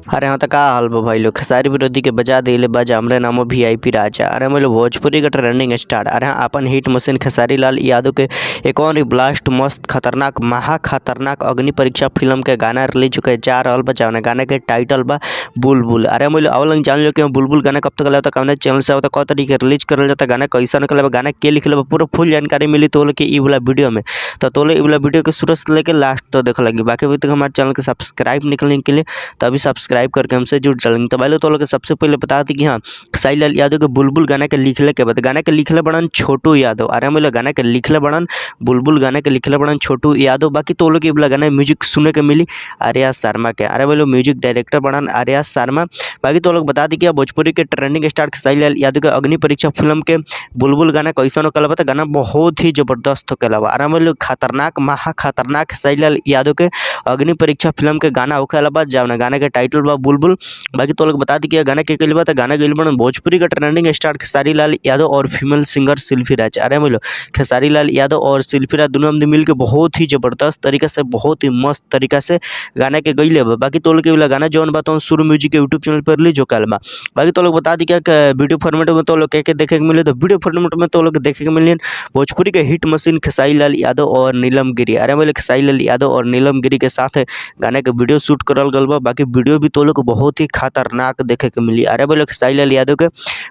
अरे हाँ त का हाल बा भाई लोग। खेसारी विरोधी के बजा दिले बाजा, हमरे नामो वीआईपी राजा। अरे हम लोग भोजपुरी के ट्रेंडिंग स्टार। अरे हाँ अपन हिट मशीन खेसारी लाल यादव के एक और ब्लास्ट मस्त खतरनाक महा खतरनाक अग्नि परीक्षा फिल्म के गाना रिलीज होके जा रहल बा, जौना गाना के टाइटल बा बुलबुल। अरे हम लोग अवलन जान लो कि बुलबुल गाना कब तक आता, कौन चैनल से आता, कौ तरीके रिलीज करल जाता, गाना कैसा निकल, गाना के लिखल बा, पूरा फुल जानकारी मिली तो के ई वाला वीडियो में। तो तोले ई वाला वीडियो के शुरू से लेके लास्ट तक देख लगी। बाकी अभी तक हमारे चैनल के सब्सक्राइब निकलने के लिए तो अभी सब्सक्राइब करके हमसे जुड़ चलेंगे। तो भाई लोग तो लोग सबसे पहले बता दी कि हाँ खेसारी लाल यादव के बुलबुल गाना के लिखले के बाद गाना के लिखले बड़न छोटू यादव। अरे हम लोग गाना के लिखले बड़न बुलबुल गाना के लिखले बड़न छोटू यादव। बाकी तो लोग के गाना म्यूजिक सुने के मिली आर्या शर्मा के। अरे भाई लोग म्यूजिक डायरेक्टर बड़न आर्या शर्मा। बाकी तो लोग बता दी कि भोजपुरी के ट्रेंडिंग स्टार खेसारी लाल यादव के अग्नि परीक्षा फिल्म के बुलबुल गाना कैसन होके बा, गाना बहुत ही जबरदस्त होके बा। अरे हम लोग खतरनाक महा खतरनाक खेसारी लाल यादव के अग्नि परीक्षा फिल्म के गाना होके बा, जौना गाना के टाइटल बा बुलबुल। बाकी तो लोग बता दी कि गाना के के बा, गाना गइल बड़न भोजपुरी के ट्रेंडिंग स्टार खेसारी लाल यादव और फीमेल सिंगर शिल्पी राज। अरे हम लोग खेसारी लाल यादव और शिल्पी राज दोनों आदमी मिलके बहुत ही जबरदस्त तरीका से बहुत ही मस्त तरीका से गाना के गइले बा। बाकी तो लोग के गाना जौन बा तो सुर म्यूजिक के यूट्यूब चैनल पर रिलीज होके बा। बाकी तो लोग बता दी कि वीडियो फॉर्मेट में तो लोग के देखे के मिले, तो वीडियो फॉर्मेट में तो लोग देखे के मिले भोजपुरी के हिट मशीन खेसारी लाल यादव और नीलम गिरी। अरे हम लोग खेसारी लाल यादव और नीलम गिरी के साथ गाना के वीडियो शूट करल गल बा। बाकी वीडियो भी तो लोग बहुत ही खतरनाक देखे के मिली। अरे बोले खेसारी लाल यादव के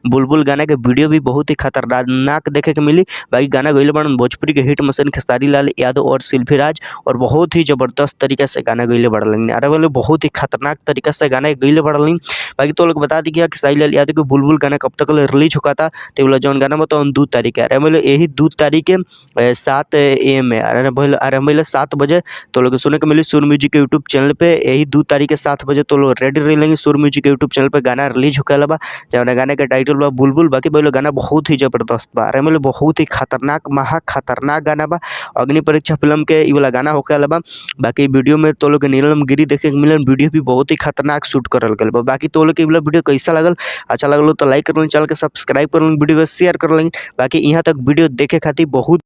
बुलबुल गाना के वीडियो भी बहुत ही खतरनाक देखे के मिली। बाकी गाना गइल बड़न भोजपुरी के हिट मशीन खेसारी लाल यादव और शिल्पी राज और बहुत ही जबरदस्त तरीका से गाना गइले बड़लन। अरे बोले बहुत ही खतरनाक तरीका से गाना गइले बड़लन। बाकी तो लोग बता दी कि खेसारी लाल यादव के बुलबुल गाना कब तक रिलीज होका था, तो बोला जौन गाना बताओ 2 तारीख के। अरे बोले यही 2 तारीख के 7 AM में। अरे बोले अरे बोले 7 बजे तो लोग सुने के मिली सुर म्यूजिक के यूट्यूब चैनल पे। यही 2 तारीख के 7 बजे तो लोग रेडी रह लेंगे सुर म्यूजिक के यूट्यूब चैनल पे गाना रिलीज होके बा, जौन गाने के टाइटल बा बुलबुल। बाकी बोले गाना बहुत ही जबरदस्त बा। अरे बोले बहुत ही खतरनाक महा खतरनाक गाना बा। अग्नि परीक्षा फिल्म के ई वाला गाना होके बा। बाकी वीडियो में तो लोग नीलम गिरी देखे के मिलन, वीडियो भी बहुत ही खतरनाक शूट करल गल बा। बाकी तो लोग के वीडियो कैसा लगल, अच्छा लगल तो लाइक कर लें, चैनल के सब्सक्राइब कर लें, वीडियो के शेयर कर लें। बाकी यहाँ तक वीडियो देखे खातिर बहुत